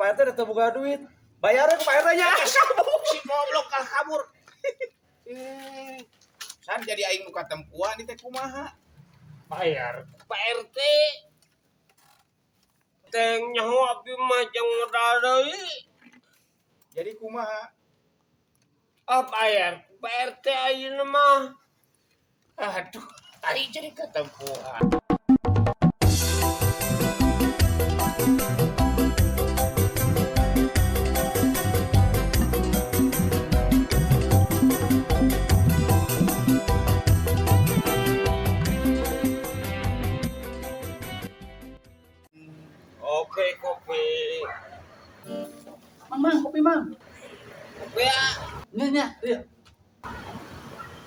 Pak RT udah teu boga duit. Bayarnya ke Pak RT nya. Si goblok kalah kabur. San jadi aing nu katempuan ieu teh kumaha? Bayar Pak RT. Teng nyaho abdi mah jang modal deui. Jadi kumaha? Ah, bayar Pak RT ayeuna mah. Aduh, aing jadi katempuan. Oke, kopi. Mang, mang, kopi mang. Kopi ya. Nya, nya, iya.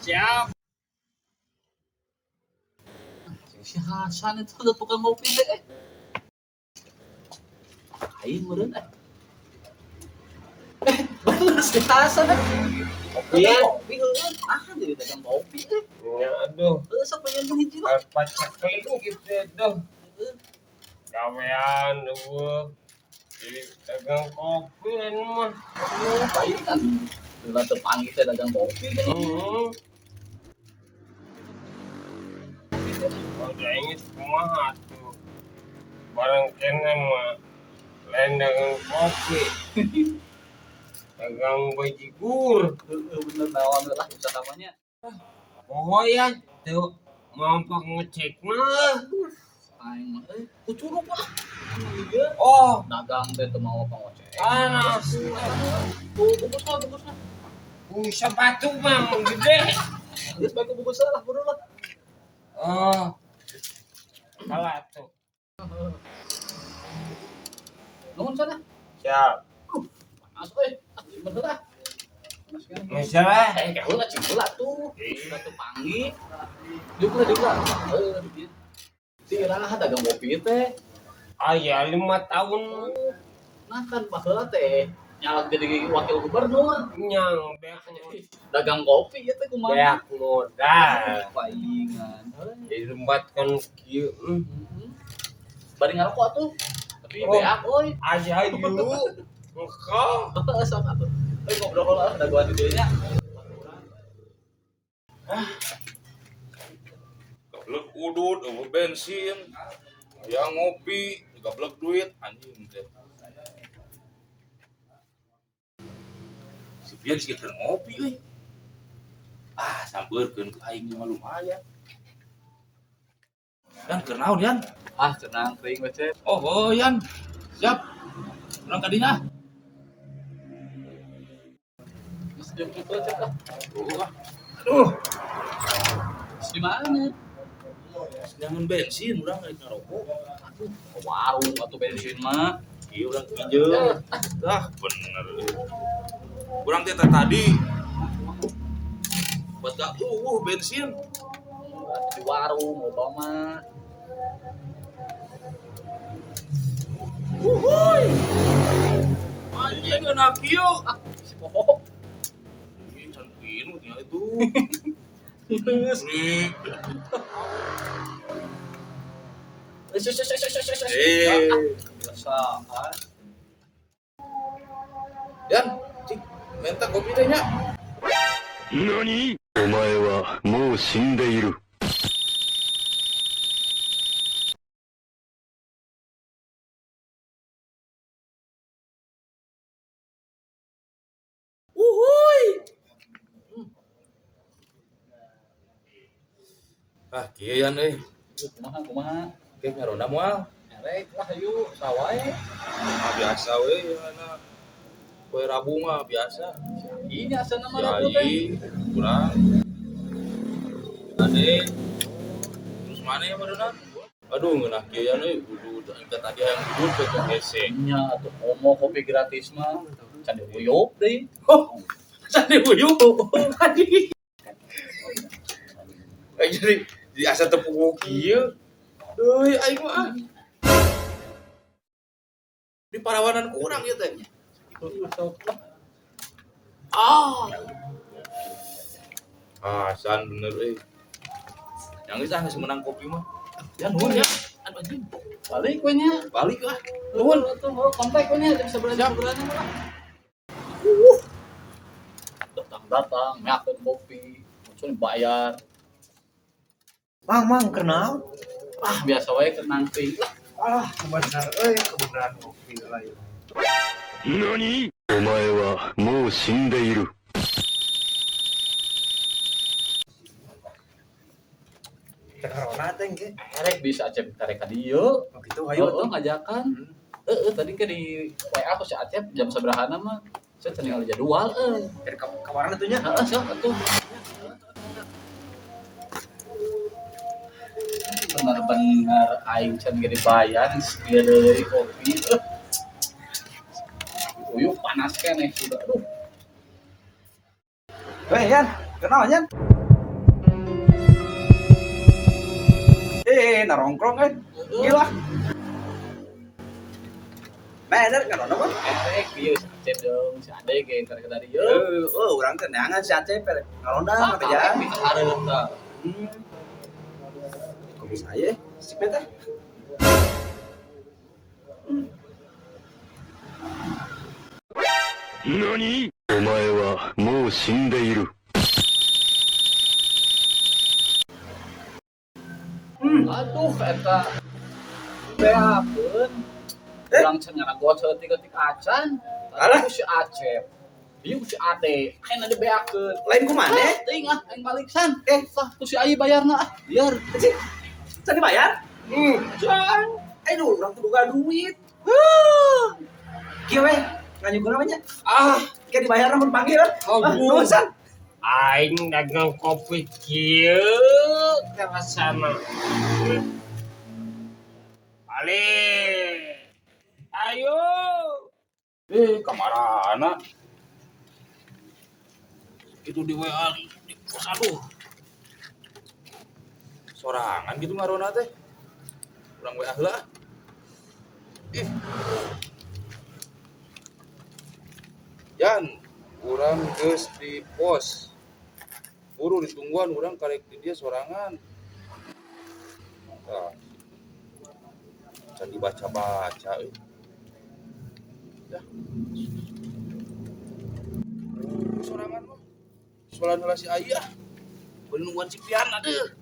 Siap. Si Hasan itu udah tukang kopi teh. Eh. Aing meureun eh. Eh, bener si Hasan eh. Kopi ya. Kopi heueuh. Ah, jadi dagang kopi eh. Ya aduh, Heueuh sok pengen hiji lah. paceklik gitu tuh. Heueuh. Gawean eueuh. Jadi dagang kopi anu mah. Aduh, aing kan heula teu panggih teh dagang kopi teh. Heeh. Udah inget kumaha tuh. Barang kene mah lain dagang kopi. Dagang bajigur. Heueuh bener naon lah usaha mah nya. Pokoknya tuh mampu ngecek mah. Aing mah eh kucuruk lah. Iya. Oh, Dagang teh teu mau pangoceng. panas. Tuh, bungkus lah, bungkus lah. Ku sepatu mah mau gede. Geus bae ku bungkus lah, buru lah. Oh. Kalah tuh. Nuhun sana. Siap. Panas euy. Ah, bener ah. Panas kan. Misalnya Eh, kayak heula cing heula tuh. Sudah tuh panggih. Diuk lah, diuk lah. Heuh, di dieu. Ti iraha dagang kopi teh. Ayah 5 tahun Nah kan baheula teh nyalak jadi wakil gubernur. nyang beak Dagang kopi ieu teh kumaha? beak modal. Paingan. Heuh. Jadi tempat kan kieu. Heeh. Bari ngarokok atuh. Tapi Oh. beak euy. Ayah yuk. Engkau Heeh, sok atuh. Euy ngobrol heula lah dagoan di dieu nya. Gablek udut, eueuh bensin, aya ngopi, gablek duit, anjing teh. Si Pian sih keur ngopi euy. Ah, sampeurkeun ku aing mah lumayan. Yan keur naon Yan? Ah, cenah teuing we Cep. Oh, oh Yan. Siap. Urang ka dinya. Geus jeung kitu Cep lah. Oh, ah. Aduh, Geus di mana? jangan bensin urang rek ngarokok. Aduh, ke warung atuh bensin mah. Ieu urang pinjeum. Ah, bener. Euy. Urang teh tadi buat gak bensin. Di warung loba mah. Uhuy. Anjing enak kieu. Ah, si poho. Ini can pinu tinggal itu. Geus. Ini. Eh, sus. Eh. Biasa ah. Yan, cik, minta kopi teh nya. お前はもう死んでいる。 Uhuy. Ah, kieu Yan euy. Kumaha kumaha? Oke, ngaronda moal. Erek lah yuk, sawae. Ah, biasa we ya Poe Rabu mah biasa. Ini asana mah Rabu teh. Yai, kurang. Ade. Terus mana ya barusan? Aduh, ngeunah kieu Yan euy, udud aing teh tadi hayang udud teh teh hese. Nya atuh komo kopi gratis mah. Can diuyup deui. Oh, can diuyup. Anjing. Aing jadi asa teu puguh kieu. Euy, aing mah ah. Di parawanan kurang ieu teh. Sok lah. Ah. Ah, san bener euy. Yang geus ah geus menang kopi mah. Ya nuhun ya. Aduh anjing. Balik we nya. Balik lah. Nuhun atuh, oh, kontak we nya jam 11 mah. Datang-datang, meakeun kopi, muncul bayar. Mang, mang, kenal. Ah, biasa wae keur nangkring lah. Alah, bener euy, kebenaran kopi lah ieu. 何お前はもう死んでいる。 Teh corona teh engke. Erek bisa Acep karek ka dieu. Oh gitu, ayo Ayo tuh. ngajakan. Heeh, tadi ke di WA aku si Acep jam saberahana mah. Saya tinggal jadwal euy. Dari kawaran atuh nya. Heeh, sok atuh. Bener-bener aing can ge dibayar geus deui kopi. Uyuh panas keneh sudah. Aduh. Weh, Yan, kenal Yan? Eh, narongkrong eh. Gila. Bener kan ono mah? Erek ieu si Acep jeung si Ade ge entar ka dieu. Eh, oh, urang teh neangan si Acep erek ngaronda Ah, mah teh ya. hareup tah. Kok bisa ya? Sip teh. 何お前はもう死んでいる。 Aduh, eta beakeun. Urang can ngaragot saeutik-eutik acan. Alah. Tadi ku si Acep. Ieu ku si Ade. Aing na dibeakeun. Lain ku maneh? Teuing ah, aing balik san. Eh. Lah, ku si Ayi bayarna ah. Biar. Cik, can dibayar? Can. Aduh, urang teu boga duit. Huh. Kieu weh, nganyukur apa nya? Ah, Kayak dibayar mun panggil. Ah, Aduh. nuhun san. Aing dagang kopi kieu karasana. Balik. Ayo. Eh, kamarana. Itu di WA di pos aduh. Sorangan gitu ngarona teh. Urang WA heula. Ah. Ih. Yan, urang geus di pos. Buru ditungguan urang karek di dia sorangan. Tah. Can dibaca-baca euy. Ya. Sorangan mah. Soalan heula si ayah. Bari nungguan si Pian aduh.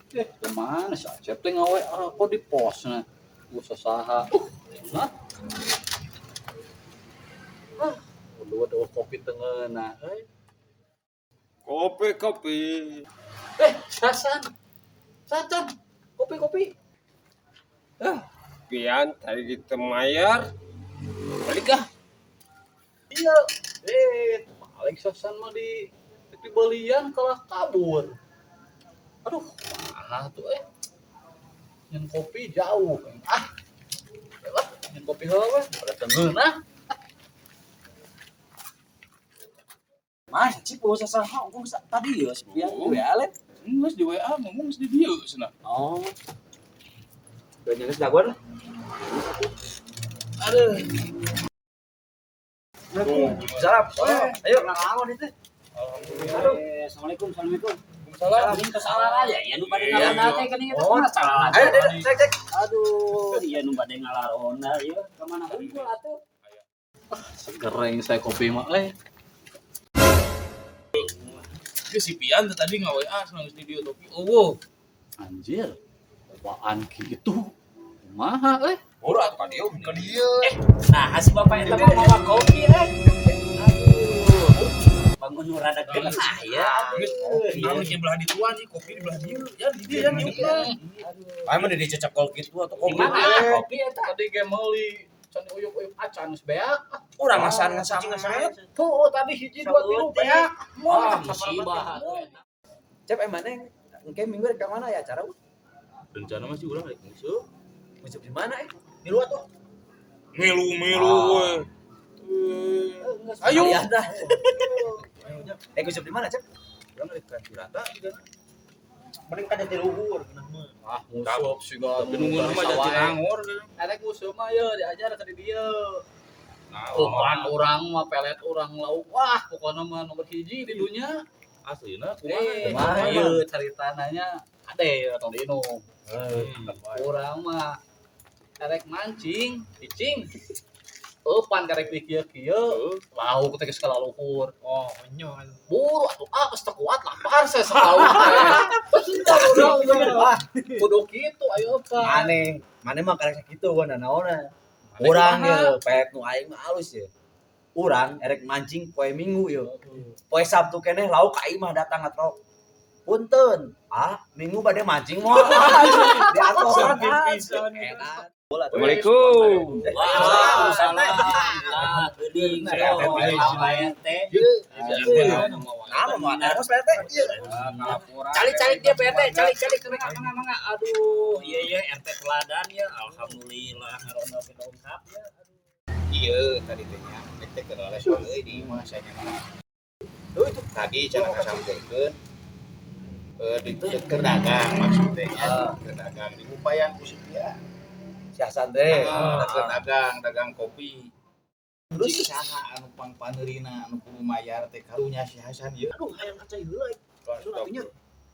Eh, kemana si Acep teh ngawe ah, kok di posna. Gua saha. Nah. Ah, udah kopi tengeuna euy. Kopi kopi. Eh, Sasan. Sasan. Kopi kopi. Pian tadi ditemayar. Balik ah. Iya. Eh, balik Sasan mah di belian kalah kabur. Aduh, mana tuh eh. Nyen kopi jauh. Ah. Lah, nyen kopi heula we. Pada tengeuna. Mas, cik bawa sasaha ongkong tadi ya, si Pian Oh. di WA le. Geus di WA ngomong geus di dieu cenah. Oh. Udah geus dagoan lah. Aduh. Salam. Ayo, naon itu? Alhamdulillah. Assalamualaikum, assalamualaikum. Waalaikumsalam. Ini salah aja, ya nu bade Iya. ngalarona teh kan ieu Oh. teh salah. Ayo, ayo, cek, cek. Aduh, iya nu bade ngalarona ieu ka mana unggul atuh. Segereng saya kopi mah eh. Geus si Pian teh tadi nga-WA cenah geus di dieu tapi eueuh. Anjir. Apaan gitu? Kumaha eh? Buru atuh ka dieu. Ka dieu. Nah, si bapak eta mah mawa kopi eh. Aduh. Bangun nu rada genah ya. Geus naon di belah dituan sih kopi di belah dieu. Ya di dieu ya dieu. Ayo mah dicecekol gitu atau Di mana kopi eta? Tadi ge meuli can uyuk-uyuk acan geus beak. Urang ngasan ngasan. Tuh tadi hiji dua tilu beak. Ah, musibah. Cep eh mana? Engke minggu rek ka mana ya acara? Rencana masih urang rek musuh. Musuh di mana eh? Milu atuh. Milu-milu we. Ayo. Ayo dah. Eh musuh di mana, Cep? Urang rek ka Cirata juga. Mending ka Jatiluhur. Ah, musuh siga Tapi nunggu nama Jatinangor. Erek musuh mah ye diajar ka di dieu. Nah, Ukuran urang mah pelet urang lauk. Wah, pokoknya mah nomor hiji di dunia. Aslina kumaha? Ieu caritananya ade tong diinum. Urang mah karek mancing, cicing. Eupan karek di kieu-kieu, lauk teh geus kalaluhur. Oh, nyol. Buru atuh ah geus teu kuat lapar saya selauk teh. Kudu kitu ayo eupan. Maneh, maneh mah karek sakitu wan naonna. Urang ye pek nu aing mah alus ye. Urang erek mancing poe Minggu ye. Poe Sabtu keneh lauk ka imah datang ngatrok. Punten, ah Minggu bade mancing moal. Di atosan enak. Assalamualaikum. Waalaikumsalam. Ah, geuning. Pak RT. Nah, mau ada terus Pak RT. Calik-calik dia Pak RT, calik-calik mangga mangga mangga. Aduh, iya iya RT teladan ya. Alhamdulillah ngaronda oge dongkap ya. Iya tadi teh nya rek teh keur les euy di imah saya nya. Tuh itu tadi cenah kasampeukeun. Di keur dagang maksudnya nya, keur dagang di upayan ku si dia. Si Hasan teh. Keur dagang, dagang kopi. Terus saha anu pangpaneurina anu kudu mayar teh karunya si Hasan ieu. Aduh, hayang kacai heula.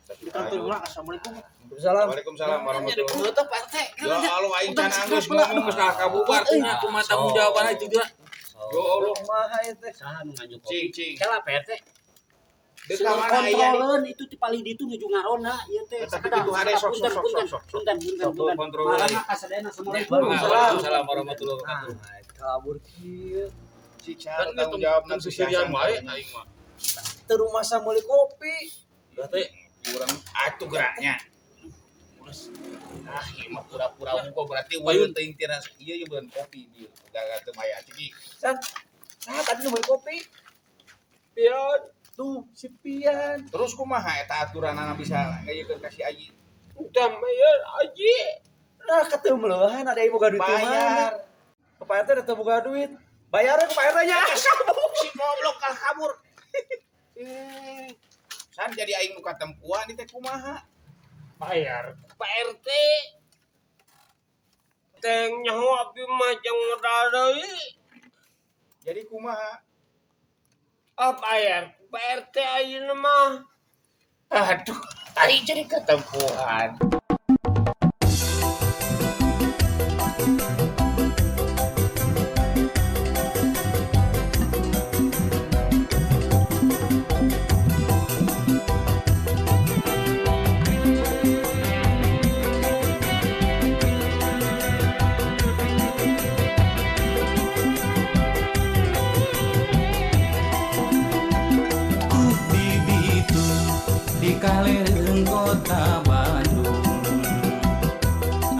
Di kantor ulah assalamualaikum. Waalaikumsalam. Waalaikumsalam warahmatullahi Tuh Pak RT. Ya Allah aing can anggeus ngomong geus kalah kabubar cenah Kumaha tanggung jawabanna itu juga. Ya Allah. Kumaha ieu teh? Saha nu nganjuk Cing kopi? cing. Kela Pak RT. Deuk ka mana aya di Kontroleun itu ti paling ditu nuju ngarona ieu teh. Tapi kitu hade sok sok sok sok sok. Punten punten punten. Kontrol. Mangga kasadayana assalamualaikum. Waalaikumsalam warahmatullahi wabarakatuh. Nah, kabur kieu. Siksa Kan tanggung jawab tong sisirian wae aing mah. Teu rumasa meuli kopi. Berarti kurang atuh geraknya. Ah, ieu mah pura-pura buka berarti weuh teuing tina ieu ieu beuan kopi dieu. Gagal teu maya ciki. San, nah tadi nu meuli kopi. Pian, tuh si Pian. Terus kumaha eta aturanana bisa ngayekeun ka si Aji? Udah bayar aja. Nah, ketemu meulehan ada ibu boga duit di mana? Bayar. Ke Pak RT udah teu boga duit. Bayarnya ke Pak RT nya. Si goblok kalah kabur. San jadi aing nu katempuan ieu teh kumaha? Bayar Pak RT. Teng nyaho abdi mah jang modal deui. Jadi kumaha? Ah, bayar Pak RT ayeuna mah. Aduh, tadi jadi ketempuhan. Di ditu di kalereung kota Bandung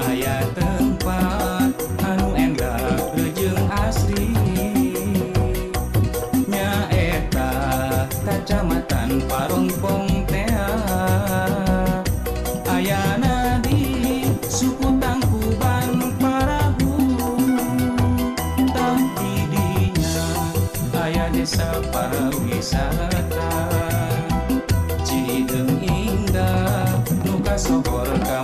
aya tempat anu endah jeung asri nyaeta kacamatan Parongpong tea ayana di suku Tangkuban Parahu tah di dinya aya desa pariwisata Cihideung indah nu kasohor ka